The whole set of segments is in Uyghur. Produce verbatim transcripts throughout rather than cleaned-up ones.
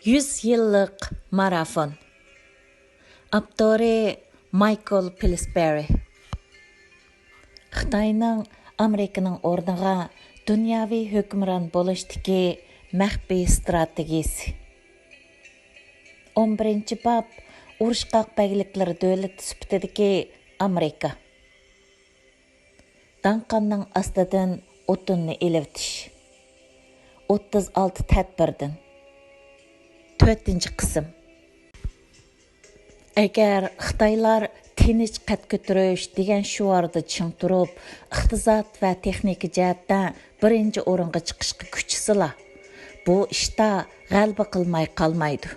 يۈز يىللىق مارافون. ئاپتورى مايكل پىلسبېرى. خىتاينىڭ ئامېرىكىنىڭ ئورنىغا دۇنياۋى ھۆكۈمران بولۇشتىكى مەخپىي ستراتېگىيىسى. ئون بىرىنچى باب، ئۇرۇشقاق بەگلىكلىرى دۆلىتى سۈپىتىدىكى ئامېرىكا. داڭقاننىڭ ئاستىدىن ئوتۇننى ئېلىۋېتىش. ئوتتۇز ئالتە تەدبىردىن. تۆتىنچى قىسىم. ئەگەر خىتايلار تىنچ قەد كۆتۈرۈش دېگەن شوئاردا چىڭ تۇرۇپ، ئىقتىساد ۋە تېخنىكا جەھەتتە بىرىنچى ئورۇنغا چىقىشقا كۈچىسىلا، بۇ ئىشتا غەلىبە قىلماي قالمايدۇ.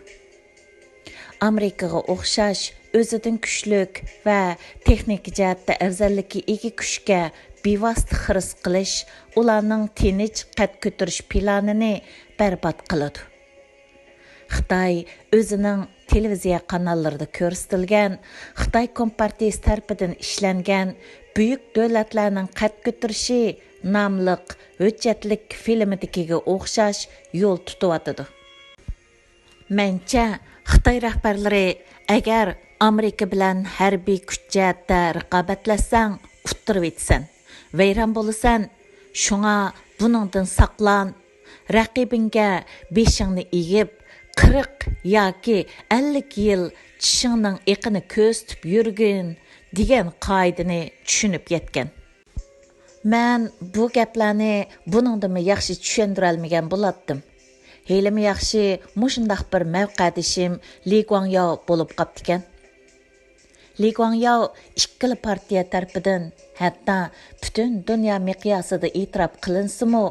ئامېرىكىغا ئوخشاش ئۆزىدىن كۈچلۈك ۋە تېخنىكا جەھەتتە ئەۋزەللىككە ئىگە كۈچكە بىۋاسىتە خىرىس قىلىش ئۇلارنىڭ تىنچ قەد كۆتۈرۈش پىلانىنى بەربات قىلىدۇ. خىتاي ئۆزىنىڭ تېلېۋىزىيە قاناللىرىدا كۆرسىتىلگەن خىتاي كومپارتىيىسى تەرىپىدىن ئىشلەنگەن بۈيۈك دۆلەتلەرنىڭ قەد كۆتۈرۈشى ناملىق ھۆججەتلىك فىلىمىدىكىگە ئوخشاش يول تۇتۇۋاتىدۇ. مەنچە، خىتاي رەھبەرلىرى ئەگەر ئامېرىكا بىلەن ھەربىي كۈچ جەھەتتە رىقابەتلەشسەڭ، ئۇتتۇرۇۋېتىسەن، ۋەيران بولىسەن. شۇڭا بۇنىڭدىن ساقلان، رەقىبىڭگە بېشىڭنى ئېگىپ، قىرىق ياكى ئەللىك يىل چىشىڭنىڭ ئېقىنى كۆرسىتىپ يۈرگىن، دېگەن قائىدىنى چۈشىنىپ يەتكەن. مەن بۇ گەپلەرنى بۇنىڭدىنمۇ ياخشى چۈشەندۈرەلمىگەن بولاتتىم. ھېلىمۇ ياخشى مۇشۇنداق بىر مەۋقەدىشىم لى گۇاڭياۋ بولۇپ قاپتىكەن. لى گۇاڭياۋ ئىككىلا پارتىيە تەرىپىدىن، ھەتتا پۈتۈن دۇنيا مىقياسىدا ئېتىراپ قىلىنسىمۇ،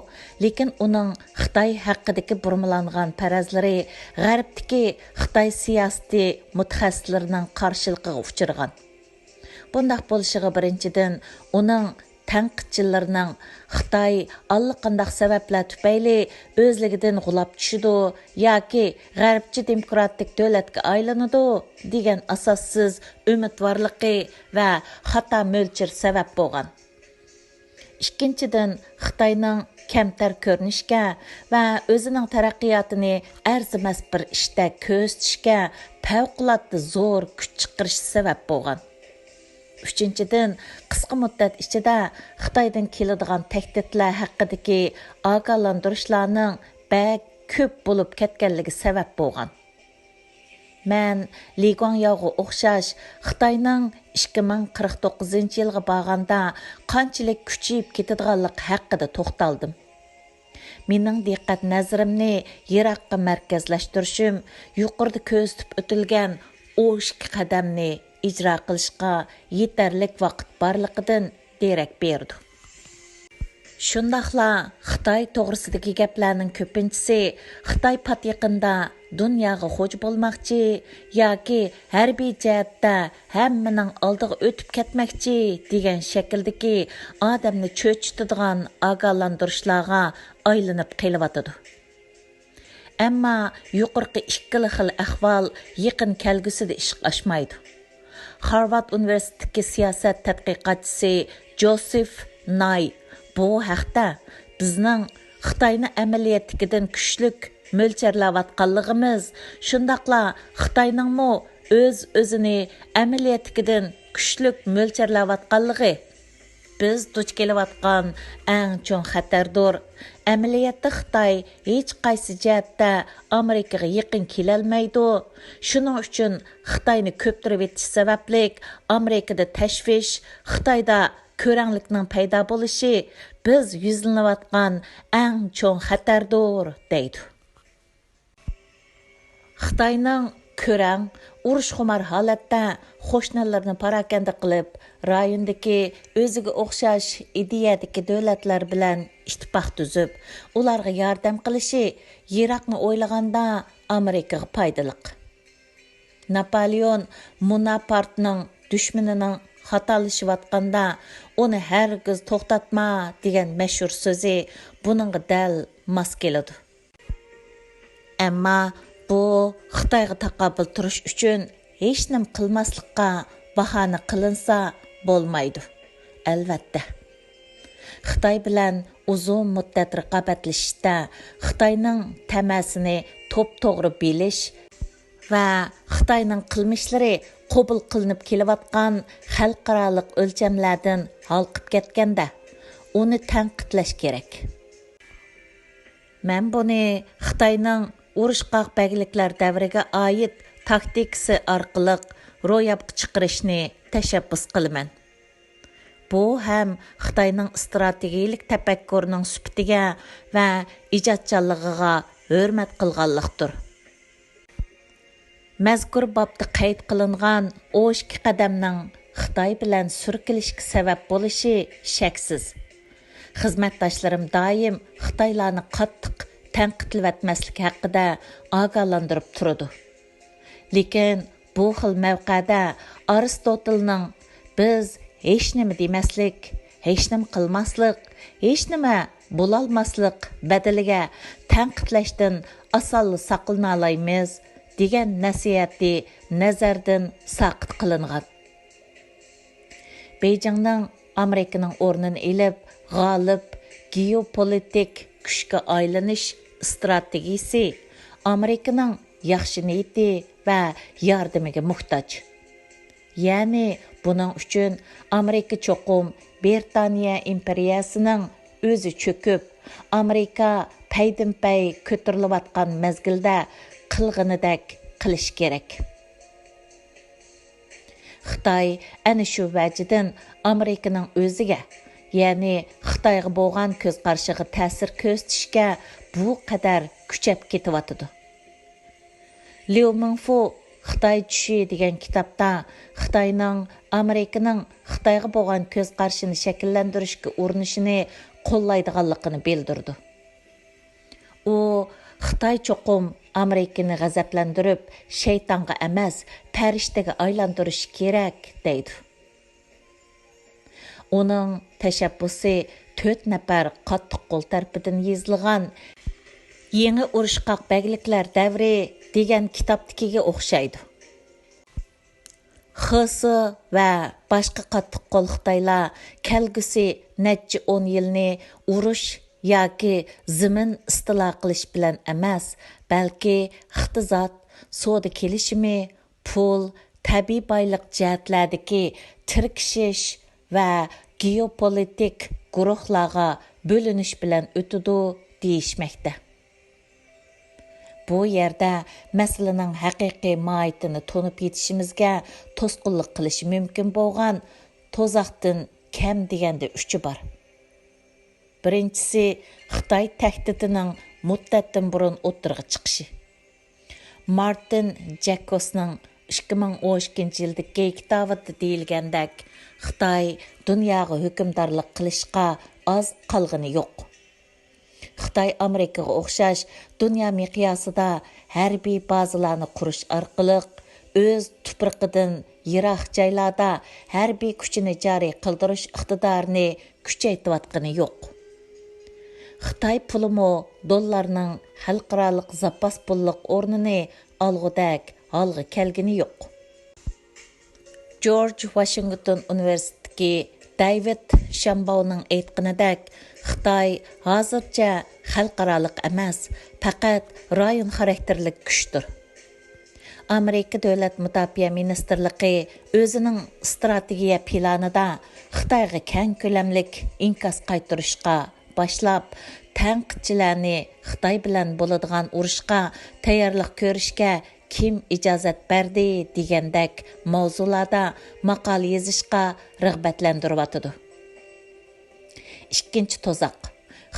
لېكىن ئۇنىڭ خىتاي ھەققىدىكى بۇرمىلانغان پەرەزلىرى غەربتىكى خىتاي سىياسىتى مۇتەخەسسىسلىرىنىڭ قارشىلىقىغا ئۇچرىغان. بۇنداق بولۇشىغا، بىرىنچىدىن، ئۇنىڭ تەنقىدچىلىرىنىڭ خىتاي ئاللىقانداق سەۋەبلەر تۈپەيلى ئۆزلۈكىدىن غۇلاپ چۈشىدۇ ياكى غەربچە دېموكراتىك دۆلەتكە ئايلىنىدۇ دېگەن ئاساسسىز ئۈمىدۋارلىقى ۋە خاتا مۆلچىرى سەۋەب بولغان. ئىككىنچىدىن، خىتاينىڭ كەمتەر كۆرۈنۈشكە ۋە ئۆزىنىڭ تەرەققىياتىنى ئەرزىمەس بىر ئىشتا كۆرسىتىشكە پەۋقۇلئاددە زور كۈچ چىقىرىشى سەۋەب بولغان. ئۈچىنچىدىن، قىسقا مۇددەت ئىچىدە خىتايدىن كېلىدىغان تەھدىتلەر ھەققىدىكى ئاگاھلاندۇرۇشلارنىڭ بەك كۆپ بولۇپ كەتكەنلىكى سەۋەب بولغان. مەن لى گۇاڭياۋغا ئوخشاش خىتاينىڭ ئىككى مىڭ قىرىق توققۇزىنچى يىلغا بارغاندا قانچىلىك كۈچىيىپ كېتىدىغانلىقى ھەققىدە توختالدىم. مېنىڭ دىققەت نەزىرىمنى يىراققا مەركەزلەشتۈرۈشۈم يۇقىرىدا كۆرسىتىپ ئۆتۈلگەن ئون ئىككى قەدەمنى ئىجرا قىلىشقا يېتەرلىك ۋاقىت بارلىقىدىن دېرەك بېرىدۇ. شۇنداقلا خىتاي توغرىسىدىكى گەپلەرنىڭ كۆپىنچىسى خىتاي پات يېقىندا دۇنياغا خوجا بولماقچى ياكى ھەربىي جەھەتتە ھەممىنىڭ ئالدىغا ئۆتۈپ كەتمەكچى دېگەن شەكىلدىكى ئادەمنى چۆچۈتىدىغان ئاگاھلاندۇرۇشلارغا ئايلىنىپ قېلىۋاتىدۇ. ئەمما يۇقىرىقى ئىككىلا خىل ئەھۋال يېقىن كەلگۈسىدە ئىشقا ئاشمايدۇ. خارۋارد ئۇنىۋېرسىتېتىدىكى سىياسەت تەتقىقاتچىسى جوسېف ناي بۇ ھەقتە، بىزنىڭ خىتاينى ئەمەلىيەتتىكىدىن كۈچلۈك مۆلچەرلەۋاتقانلىقىمىز، شۇنداقلا خىتاينىڭمۇ ئۆز-ئۆزىنى ئەمەلىيەتتىكىدىن كۈچلۈك مۆلچەرلەۋاتقانلىقى، بىز دۇچ كېلىۋاتقان ئەڭ چوڭ خەتەردۇر. ئەمەلىيەتتە خىتاي ھېچقايسى جەھەتتە ئامېرىكىغا يېقىن كېلەلمەيدۇ. شۇنىڭ ئۈچۈن خىتاينى كۆپتۈرۈۋېتىش سەۋەبلىك ئامېرىكىدا تەشۋىش، خىتايدا كۆرەڭلىكنىڭ پەيدا بولۇشى بىز يۈزلىنىۋاتقان ئەڭ چوڭ خەتەردۇر، دەيدۇ. خىتاينىڭ كۆرەڭ، ئۇرۇشخۇمار ھالەتتە قوشنىلىرىنى پاراكەندە قىلىپ، رايوندىكى ئۆزىگە ئوخشاش ئىدىيەدىكى دۆلەتلەر بىلەن ئىتتىپاق تۈزۈپ، ئۇلارغا ياردەم قىلىشى يىراقنى ئويلىغاندا ئامېرىكىغا پايدىلىق. ناپالېئون بوناپارتنىڭ دۈشمىنىنىڭ خاتالىشىۋاتقاندا ئۇنى ھەرگىز توختاتما دېگەن مەشھۇر سۆزى بۇنىڭغا دەل ماس كېلىدۇ. ئەمما بۇ خىتايغا تاقابىل تۇرۇش ئۈچۈن ھېچنېمە قىلماسلىققا باھانە قىلىنسا بولمايدۇ. ئەلۋەتتە، خىتاي بىلەن ئۇزۇن مۇددەت رىقابەتلىشىشتە خىتاينىڭ تەمەسىنى توپتوغرا بىلىش ۋە خىتاينىڭ قىلمىشلىرى قوبۇل قىلىنىپ كېلىۋاتقان خەلقئارالىق ئۆلچەملەردىن ھالقىپ كەتكەندە، ئۇنى تەنقىدلەش كېرەك. مەن بۇنى خىتاينىڭ ئۇرۇشقاق بەگلىكلەر دەۋرىگە ئائىت تاكتىكىسى ئارقىلىق روياپقا چىقىرىشنى تەشەببۇس قىلىمەن. بۇ ھەم خىتاينىڭ ئىستراتېگىيەلىك تەپەككۇرىنىڭ سۈپىتىگە ۋە ئىجادچانلىقىغا ھۆرمەت قىلغانلىقتۇر. مەزكۇر بابتا قەيت قىلىنغان ئون ئىككى قەدەمنىڭ خىتاي بىلەن سۈركىلىشكە سەۋەب بولۇشى شەكسىز. خىزمەتداشلىرىم دائىم خىتايلارنى قاتتىق تەنقىدلىۋەتمەسلىك ھەققىدە ئاگاھلاندۇرۇپ تۇرىدۇ. لېكىن بۇ خىل مەۋقەدە ئارىستوتېلنىڭ «بىز ھېچنېمە دېمەسلىك، ھېچنېمە قىلماسلىق، ھېچنېمە بولالماسلىق بەدىلىگە تەنقىدلەشتىن ئاسانلا ساقلىنالايمىز» دېگەن نەسىھەتى نەزەردىن ساقىت قىلىنغان. بېيجىڭنىڭ ئامېرىكىنىڭ ئورنىنى ئېلىپ، غالىب گېئوپولىتىك كۈچكە ئايلىنىش ئىستراتېگىيىسى ئامېرىكىنىڭ ياخشى نىيىتى ۋە ياردىمىگە موھتاج. يەنى بۇنىڭ ئۈچۈن ئامېرىكا چوقۇم بىرىتانىيە ئىمپېرىيەسىنىڭ ئۆزى چۆكۈپ، ئامېرىكا پەيدىنپەي كۆتۈرۈلۈۋاتقان مەزگىلدە قىلغىنىدەك قىلىشى كېرەك. خىتاي ئەنە شۇ ۋەجىدىن ئامېرىكىنىڭ ئۆزىگە، يەنى خىتايغا بولغان كۆز قارىشىغا تەسىر كۆرسىتىشكە بۇ قەدەر كۈچەپ كېتىۋاتىدۇ. ليۇ مىڭفۇ خىتاي چۈشى دېگەن كىتابتا خىتاينىڭ ئامېرىكىنىڭ خىتايغا بولغان كۆز قارىشىنى شەكىللەندۈرۈشكە ئۇرۇنۇشىنى قوللايدىغانلىقىنى بىلدۈرىدۇ. ئۇ، خىتاي چوقۇم ئامېرىكىنى غەزەپلەندۈرۈپ، شەيتانغا ئەمەس، پەرىشتىگە ئايلاندۇرۇشى كېرەك، دەيدۇ. ئۇنىڭ تەشەببۇسى تۆت نەپەر قاتتىق قول تەرىپىدىن يېزىلغان يېڭى ئۇرۇشقاق بەگلىكلەر دەۋرى دېگەن كىتابتىكىگە ئوخشايدۇ. خېسې ۋە باشقا قاتتىق قول خىتايلار كەلگۈسى نەچچە ئون يىلنى ئۇرۇش ياكى زېمىن ئىستىلا قىلىش بىلەن ئەمەس، بەلكى ئىقتىساد، سودا كېلىشىمى، پۇل، تەبىئىي بايلىق جەھەتلەردىكى تىركىشىش ۋە گېئوپولىتىك گۇرۇھلارغا بۆلۈنۈش بىلەن ئۆتىدۇ، دېيىشمەكتە. بۇ يەردە مەسىلىنىڭ ھەقىقىي ماھىيىتىنى تونۇپ يېتىشىمىزگە توسقۇنلۇق قىلىشى مۇمكىن بولغان توزاقتىن كەم دېگەندە ئۈچى بار. بىرىنچىسى، خىتاي تەھدىتىنىڭ مۇددەتتىن بۇرۇن ئوتتۇرىغا چىقىشى. مارتىن جاكوسنىڭ ئىككى مىڭ ئون ئىككىنچى يىلدىكى كىتابىدا دېيىلگەندەك، خىتاي دۇنياغا ھۆكۈمدارلىق قىلىشقا ئاز قالغىنى يوق. خىتاي ئامېرىكىغا ئوخشاش دۇنيا مىقياسىدا ھەربىي بازىلارنى قۇرۇش ئارقىلىق ئۆز تۇپرىقىدىن يىراق جايلاردا ھەربىي كۈچىنى جارى قىلدۇرۇش ئىقتىدارىنى كۈچەيتىۋاتقىنى يوق. خىتاي پۇلىمۇ دوللارنىڭ خەلقئارالىق زاپاس پۇللۇق ئورنىنى ئالغۇدەك ھالغا كەلگىنى يوق. جورج ۋاشىنگتون ئۇنىۋېرسىتېتىدىكى دەيۋىد شامباۋنىڭ ئېيتقىنىدەك، خىتاي ھازىرچە خەلقئارالىق ئەمەس، پەقەت رايون خاراكتېرلىك كۈچتۇر. ئامېرىكا دۆلەت مۇداپىئە مىنىستىرلىقى ئۆزىنىڭ ئىستراتېگىيە پىلانىدا خىتايغا كەڭ كۆلەملىك ئىنكاس قايتۇرۇشقا باشلاپ، تەنقىدچىلەرنى خىتاي بىلەن بولىدىغان ئۇرۇشقا تەييارلىق كۆرۈشكە كىم ئىجازەت بەردى دېگەندەك ماۋزۇلاردا ماقالە يېزىشقا رىغبەتلەندۈرۈۋاتىدۇ. ئىككىنچى توزاق،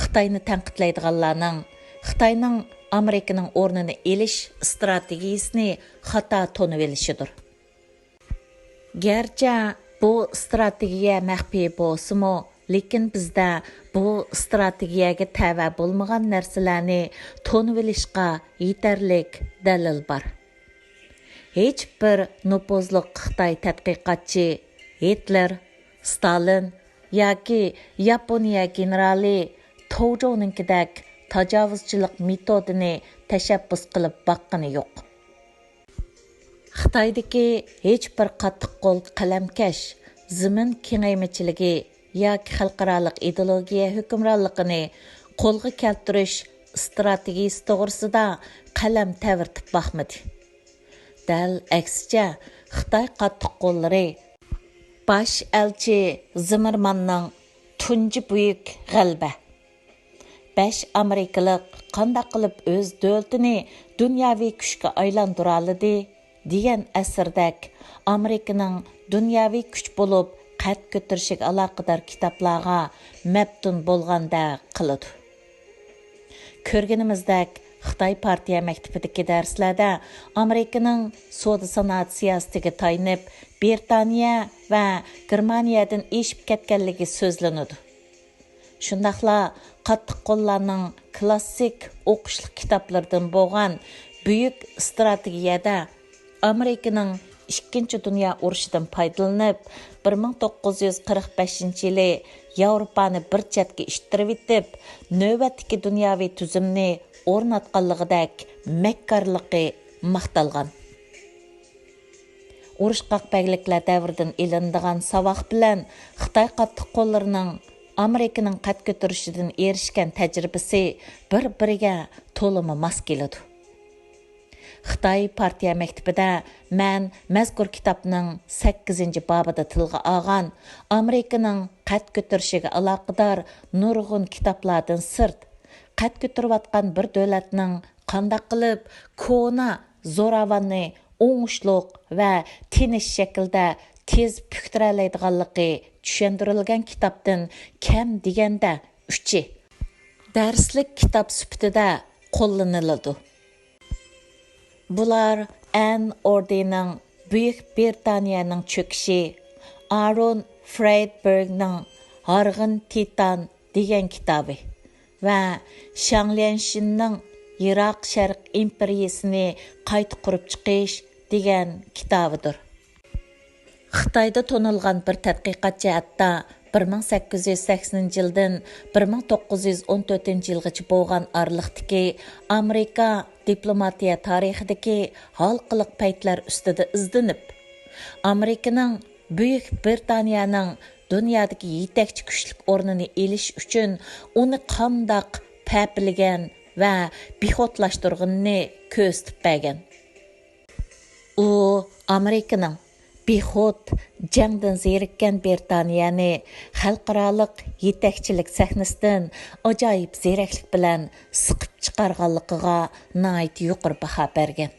خىتاينى تەنقىدلەيدىغانلارنىڭ خىتاينىڭ ئامېرىكىنىڭ ئورنىنى ئېلىش ئىستراتېگىيىسىنى خاتا تونۇۋېلىشىدۇر. گەرچە بۇ ئىستراتېگىيە مەخپىي بولسىمۇ، لېكىن بىزدە بۇ ئىستراتېگىيەگە تەۋە بولمىغان نەرسىلەرنى تونۇۋېلىشقا يېتەرلىك دەلىل بار. ھېچبىر نوپۇزلۇق خىتاي تەتقىقاتچى ھىتلېر، ستالىن ياكى ياپونىيە گېنېرالى توجونىڭكىدەك تاجاۋۇزچىلىق مېتودىنى تەشەببۇس قىلىپ باققىنى يوق. خىتايدىكى ھېچبىر قاتتىق قول قەلەمكەش زېمىن كېڭەيمىچىلىكى ياكى خەلقئارالىق ئىدېئولوگىيە ھۆكۈمرانلىقىنى قولغا كەلتۈرۈش ئىستراتېگىيىسى توغرىسىدا قەلەم تەۋرىتىپ باقمىدى. دەل ئەكسىچە، خىتاي قاتتىق قوللىرى باش ئەلچى زىممېرماننىڭ «تۇنجى بۈيۈك غەلىبە، بەش ئامېرىكىلىق قانداق قىلىپ ئۆز دۆلىتىنى دۇنياۋى كۈچكە ئايلاندۇرالىدى؟» دېگەن ئەسىرىدەك ئامېرىكىنىڭ دۇنياۋى كۈچ بولۇپ قەد كۆتۈرۈشىگە ئالاقىدار كىتابلارغا مەپتۇن بولغاندەك قىلىدۇ. كۆرگىنىمىزدەك، خىتاي پارتىيە مەكتىپىدىكى دەرسلەردە ئامېرىكىنىڭ سودا سانائەت سىياسىتىگە تايىنىپ، بىرىتانىيە ۋە گېرمانىيەدىن ئېشىپ كەتكەنلىكى سۆزلىنىدۇ. شۇنداقلا قاتتىق قوللارنىڭ كلاسسىك ئوقۇشلۇق كىتابلىرىدىن بولغان بۈيۈك ئىستراتېگىيەدە ئامېرىكىنىڭ ئىككىنچى دۇنيا ئۇرۇشىدىن پايدىلىنىپ، بىر مىڭ توققۇز يۈز قىرىق بەشىنچى يىلى ياۋروپانى بىر چەتكە ئىتتىرىۋېتىپ، نۆۋەتتىكى دۇنياۋى تۈزۈمنى ئورناتقانلىقىدەك مەككارلىقى ماختالغان. ئۇرۇشقاق بەگلىكلەر دەۋرىدىن ئېلىنىدىغان ساۋاق بىلەن خىتاي قاتتىق قوللىرىنىڭ ئامېرىكىنىڭ قەد كۆتۈرۈشىدىن ئېرىشكەن تەجرىبىسى بىر-بىرىگە تولىمۇ ماس كېلىدۇ. خىتاي پارتىيە مەكتىپىدە مەن مەزكۇر كىتابنىڭ سەككىزىنچى بابىدا تىلغا ئالغان ئامېرىكىنىڭ قەد كۆتۈرۈشىگە ئالاقىدار نۇرغۇن كىتابلاردىن سىرت، قەد كۆتۈرۈۋاتقان بىر دۆلەتنىڭ قانداق قىلىپ كونا زوراۋاننى ئوڭۇشلۇق ۋە تىنچ شەكىلدە تېز پۈكتۈرەلەيدىغانلىقى چۈشەندۈرۈلگەن كىتابتىن كەم دېگەندە ئۈچى دەرسلىك كىتاب سۈپىتىدە قوللىنىلىدۇ. بۇلار ئەن ئوردىنىڭ بۈيۈك بىرىتانىيەنىڭ چۆكۈشى، ئارون فرېيدبېرگنىڭ ھارغىن تىتان دېگەن كىتابى ۋە شياڭ ليەنشىننىڭ يىراق شەرق ئىمپېرىيىسىنى قايتا قۇرۇپ چىقىش دېگەن كىتابىدۇر. خىتايدا تونۇلغان بىر تەتقىقاتچى ھەتتا بىر مىڭ سەككىز يۈز سەكسىنىنچى يىلدىن بىر مىڭ توققۇز يۈز ئون تۆتىنچى يىلغىچە بولغان ئارىلىقتىكى ئامېرىكا دىپلوماتىيە تارىخىدىكى ھالقىلىق پەيتلەر ئۈستىدە ئىزدىنىپ، ئامېرىكىنىڭ بۈيۈك بىرىتانىيەنىڭ دۇنيادىكى يېتەكچى كۈچلۈك ئورنىنى ئېلىش ئۈچۈن ئۇنى قانداق پەپىلىگەن ۋە بىخۇدلاشتۇرغىنىنى كۆرسىتىپ بەرگەن. ئۇ ئامېرىكىنىڭ بىخۇد، جەڭدىن زېرىككەن بىرىتانىيەنى خەلقئارالىق يېتەكچىلىك سەھنىسىدىن ئاجايىپ زېرەكلىك بىلەن سىقىپ چىقارغانلىقىغا ناھايىتى يۇقىرى باھا بەرگەن.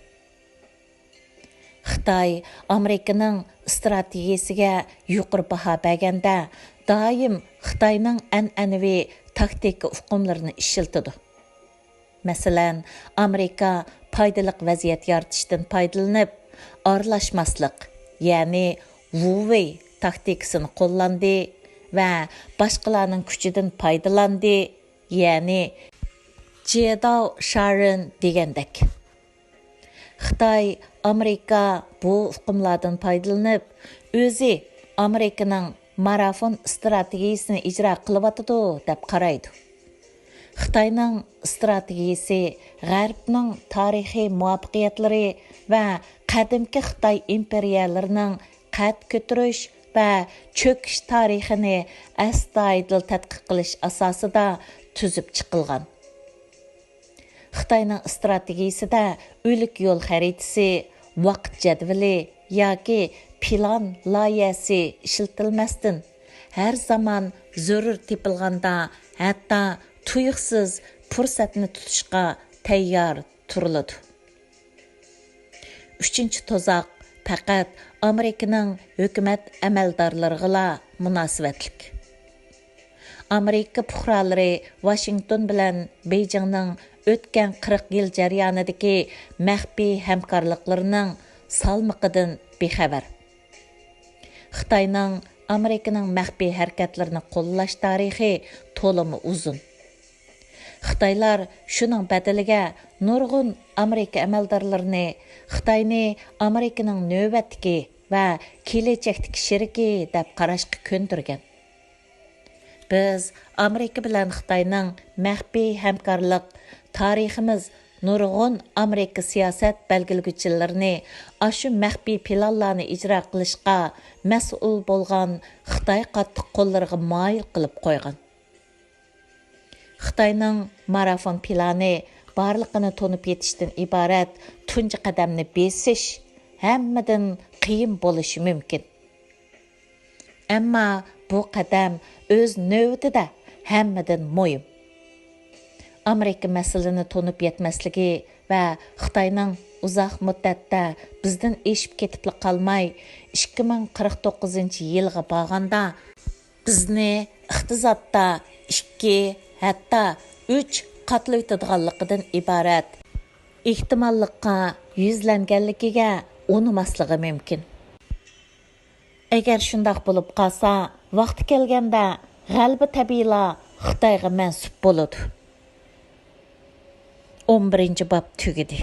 خىتاي ئامېرىكىنىڭ ئىستراتېگىيىسىگە يۇقىرى باھا بەرگەندە، دائىم خىتاينىڭ ئەنئەنىۋى تاكتىكا ئۇقۇملىرىنى ئىشلىتىدۇ. مەسىلەن، ئامېرىكا پايدىلىق ۋەزىيەت يارىتىشتىن پايدىلىنىپ، ئارىلاشماسلىق، يەنى ۋۇۋېي تاكتىكىسىنى قوللاندى ۋە باشقىلارنىڭ كۈچىدىن پايدىلاندى، يەنى جيېداۋ شارېن دېگەندەك. خىتاي، ئامېرىكا بۇ ئۇقۇملاردىن پايدىلىنىپ، ئۆزى ئامېرىكىنىڭ مارافون ئىستراتېگىيىسىنى ئىجرا قىلىۋاتىدۇ، دەپ قارايدۇ. خىتاينىڭ ئىستراتېگىيىسى غەربنىڭ تارىخىي مۇۋەپپەقىيەتلىرى ۋە قەدىمكى خىتاي ئىمپېرىيەلىرىنىڭ قەد كۆتۈرۈش ۋە چۆكۈش تارىخىنى ئەستايىدىل تەتقىق قىلىش ئاساسىدا تۈزۈپ چىقىلغان. خىتاينىڭ ئىستراتېگىيىسىدە ئۆلۈك يول خەرىتىسى، ۋاقىت جەدۋىلى ياكى پىلان لايىھەسى ئىشلىتىلمەستىن، ھەر زامان زۆرۈر تېپىلغاندا ھەتتا تۇيۇقسىز پۇرسەتنى تۇتۇشقا تەييار تۇرۇلىدۇ. ئۈچىنچى تۇزاق پەقەت ئامېرىكىنىڭ ھۆكۈمەت ئەمەلدارلىرىغىلا مۇناسىۋەتلىك. ئامېرىكا پۇقرالىرى ۋاشىنگتون بىلەن بېيجىڭنىڭ ئۆتكەن قىرىق يىل جەريانىدىكى مەخپىي ھەمكارلىقلىرىنىڭ سالمىقىدىن بىخەۋەر. خىتاينىڭ ئامېرىكىنىڭ مەخپىي ھەرىكەتلىرىنى قوللاش تارىخى تولىمۇ ئۇزۇن. خىتايلار شۇنىڭ بەدىلىگە نۇرغۇن ئامېرىكا ئەمەلدارلىرىنى خىتاينى ئامېرىكىنىڭ نۆۋەتتىكى ۋە كېلەچەكتىكى شېرىكى دەپ قاراشقا كۆندۈرگەن. بىز ئامېرىكا بىلەن خىتاينىڭ مەخپىي ھەمكارلىق تارىخىمىز نۇرغۇن ئامېرىكا سىياسەت بەلگىلىگۈچىلىرىنى ئاشۇ مەخپىي پىلانلارنى ئىجرا قىلىشقا مەسئۇل بولغان خىتاي قاتتىق قوللىرىغا مايىل قىلىپ قويغان. خىتاينىڭ مارافون پىلانى بارلىقىنى تونۇپ يېتىشتىن ئىبارەت تۇنجى قەدەمنى بېسىش ھەممىدىن قىيىن بولۇشى مۇمكىن. ئەمما بۇ قەدەم ئۆز نۆۋىتىدە ھەممىدىن مۇھىم. ئامېرىكا مەسىلىنى تونۇپ يەتمەسلىكى ۋە خىتاينىڭ ئۇزاق مۇددەتتە بىزدىن ئېشىپ كېتىپلا قالماي، ئىككى مىڭ قىرىق توققۇزىنچى يىلغا بارغاندا بىزنى ئىقتىسادتا ئىككى، ھەتتا ئۈچ قاتلىۋېتىدىغانلىقىدىن ئىبارەت ئېھتىماللىققا يۈزلەنگەنلىكىگە ئۇنىماسلىقى مۇمكىن. ئەگەر شۇنداق بولۇپ قالسا، ۋاقتى كەلگەندە غەلىبە تەبىئىيلا خىتايغا مەنسۇپ بولىدۇ. ئون بىرىنچى باب تۈگىدى.